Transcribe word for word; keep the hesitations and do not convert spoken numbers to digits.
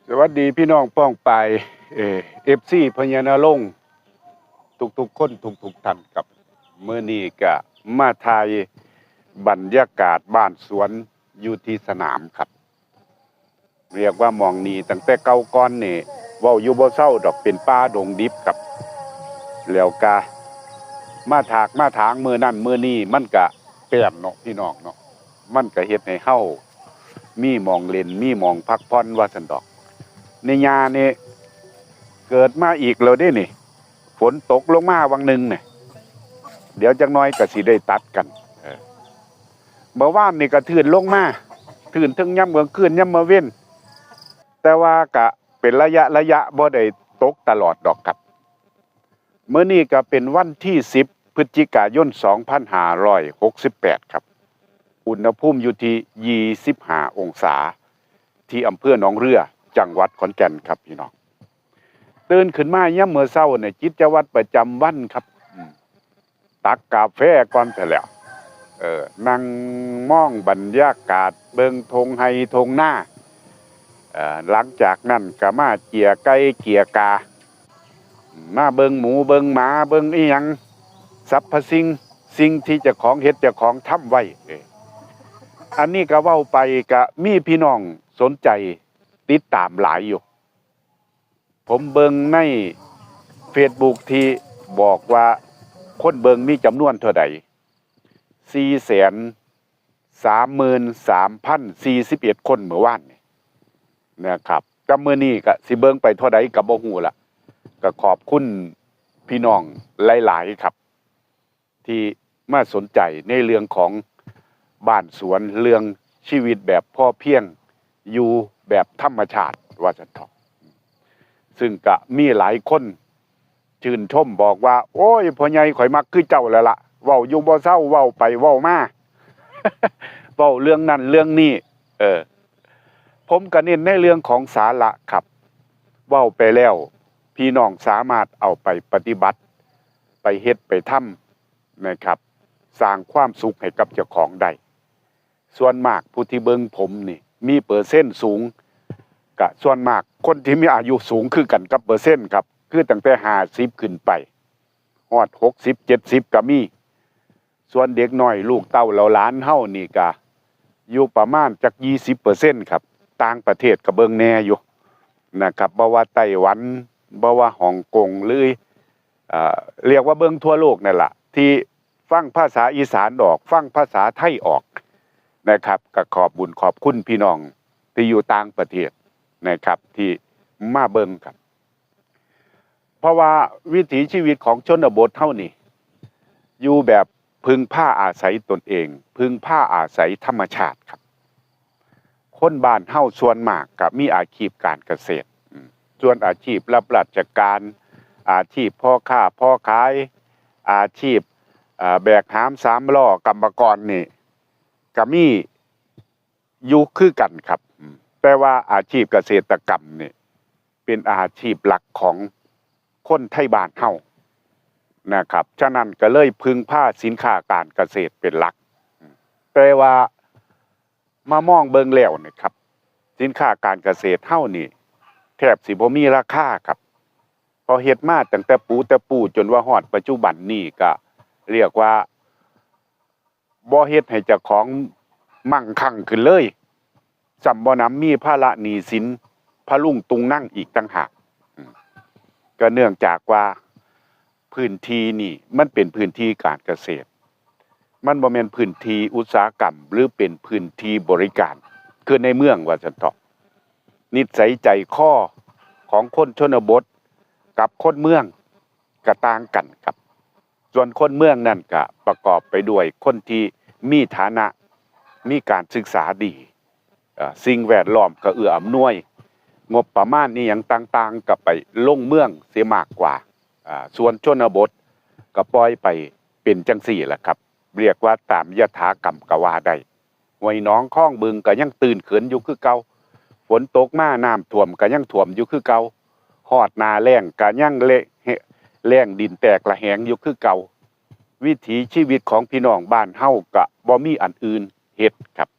สวัสดีพี่น้องป้องปาย เอ่อ เอฟซี พญานรงค์ ทุกๆคน ทุกๆท่านครับ มื้อนี้ก็มาถ่ายบรรยากาศบ้านสวนอยู่ที่สนามครับ เรียกว่าหม่องนี้ตั้งแต่เก่าก่อนนี่ เว้าอยู่บ่เซาดอก เป็นป่าดงดิบครับ แล้วก็มาถากมาถางมื้อนั้นมื้อนี้ มันก็เปื้อนเนาะพี่น้องเนาะ มันก็เฮ็ดให้เฮามีหม่องเล่น มีหม่องพักผ่อนว่าซั่นดอก นี่ย่านี่เกิดมาอีกแล้วเด้นี่ ฝนตกลงมาวังหนึ่งเนี่ย เดี๋ยวจักหน่อยก็สิได้ตัดกัน เออ เมื่อวานนี่ก็ทื่นลงมา ทื่นเทิงยามกลางคืนยามมื้อเว็น แต่ว่าก็เป็นระยะระยะ บ่ได้ตกตลอดดอกครับ มื้อนี้ก็เป็นวันที่สิบ พฤศจิกายน สองพันห้าร้อยหกสิบแปดครับ อุณหภูมิอยู่ที่ยี่สิบห้าองศา ที่อำเภอหนองเรือ จังหวัดขอนแก่นครับพี่น้อง ตื่นขึ้นมายามมื้อเช้าเนี่ย กิจวัตรประจำวันครับ อืม ตักกาแฟก่อนแท้แล้ว เออ นั่งมองบรรยากาศ เบิ่งท่งไฮ่ท่งนา เอ่อ หลังจากนั้นก็มาเกี่ยไก่เกี่ยกา มาเบิ่งหมูเบิ่งหมาเบิ่งอิหยัง สรรพสิ่ง สิ่งที่เจ้าของเฮ็ดเจ้าของทำไว้ เออ อันนี้ก็เว้าไปก็มีพี่น้องสนใจติดตามหลายอยู่ ผมเบิ่งในเฟซบุ๊กที่บอกว่าคนเบิ่งมีจำนวนเท่าใด สี่แสนสามหมื่นสามพันสี่สิบเอ็ดคนเมื่อวานนี่นะครับ แต่มื้อนี้ก็สิเบิ่งไปเท่าใดก็บ่ฮู้ละ ก็ขอบคุณพี่น้องหลายๆครับ ที่มาสนใจในเรื่องของบ้านสวน เรื่องชีวิตแบบพอเพียง อยู่แบบธรรมชาติว่าซั่นเถาะ ซึ่งก็มีหลายคนชื่นชมบอกว่า โอ้ย พ่อใหญ่ ข่อยมักคือเจ้าแล้วละ เว้าอยู่บ่เซา เว้าไปเว้ามา เว้าเรื่องนั้นเรื่องนี้ เออ ผมก็เน้นในเรื่องของสาระครับ เว้าไปแล้ว พี่น้องสามารถเอาไปปฏิบัติ ไปเฮ็ดไปทำนะครับ สร้างความสุขให้กับเจ้าของได้ ส่วนมากผู้ที่เบิ่งผมนี่ มีเปอร์เซ็นต์สูง ก็ส่วนมากคนที่มีอายุสูงคือกันกับเปอร์เซ็นต์ครับ คือตั้งแต่ห้าสิบขึ้นไป ฮอดหกสิบ เจ็ดสิบก็มี ส่วนเด็กน้อยลูกเต้าเหล่าหลานเฮานี่ก็อยู่ประมาณจักยี่สิบเปอร์เซ็นต์ครับ ต่างประเทศก็เบิ่งแหน่อยู่นะครับ บ่ว่าไต้หวัน บ่ว่าฮ่องกง หรือ เอ่อ เรียกว่าเบิ่งทั่วโลกนั่นล่ะ ที่ฟังภาษาอีสานออก ฟังภาษาไทยออกนะครับ ก็ขอบบุญขอบคุณพี่น้องที่อยู่ต่างประเทศนะครับ ที่มาเบิ่งครับ เพราะว่าวิถีชีวิตของชนบทเฮานี่ อยู่แบบพึ่งพาอาศัยตนเอง พึ่งพาอาศัยธรรมชาติครับ คนบ้านเฮาส่วนมากก็มีอาชีพการเกษตร อืม ส่วนอาชีพรับราชการ อาชีพพ่อค้าพ่อขาย อาชีพ เอ่อ แบกหามสามล้อ กรรมกรนี่ ก็มีอยู่คือกันครับ อืม แต่ว่าอาชีพเกษตรกรรมนี่ เป็นอาชีพหลักของคนไทบ้านเฮานะครับ ฉะนั้นก็เลยพึ่งพาสินค้าการเกษตรเป็นหลัก แต่ว่ามามองเบิ่งแล้วนี่ครับ สินค้าการเกษตรเฮานี่ แทบสิบ่มีราคาครับ เพราะเฮ็ดมาตั้งแต่ปู่แต่ปู่จนว่าฮอดปัจจุบันนี่ ก็เรียกว่า บ่เฮ็ดให้เจ้าของมั่งคั่งขึ้นเลย ซ้ำบ่หนำมีภาระหนี้สินพะรุงตุงนังอีกต่างหาก อืม ก็เนื่องจากว่าพื้นที่นี่มันเป็นพื้นที่การเกษตร มันบ่แม่นพื้นที่อุตสาหกรรม หรือเป็นพื้นที่บริการ คือในเมืองว่าซั่นเถาะ นิสัยใจคอของคนชนบทกับคนเมืองก็ต่างกันครับ ส่วนคนเมืองนั่นก็ประกอบไปด้วยคนที่มีฐานะ มีการศึกษาดี เอ่อ สิ่งแวดล้อมก็เอื้ออำนวย งบประมาณอิหยังต่างๆ ก็ไปลงเมืองเสียมากกว่า อ่า ส่วนชนบทก็ปล่อยไปเป็นจั่งซี้ล่ะครับ เรียกว่าตามยถากรรมก็ว่าได้ ห้วยหนองคลองบึงก็ยังตื้นเขินอยู่คือเก่า ฝนตกมาน้ำท่วมก็ยังท่วมอยู่คือเก่า ฮอดหน้าแล้งก็ยังเละ แล้งดินแตกระแหงอยู่คือเก่า วิถีชีวิตของพี่น้องบ้านเฮาก็บ่มีอันอื่นเฮ็ดครับ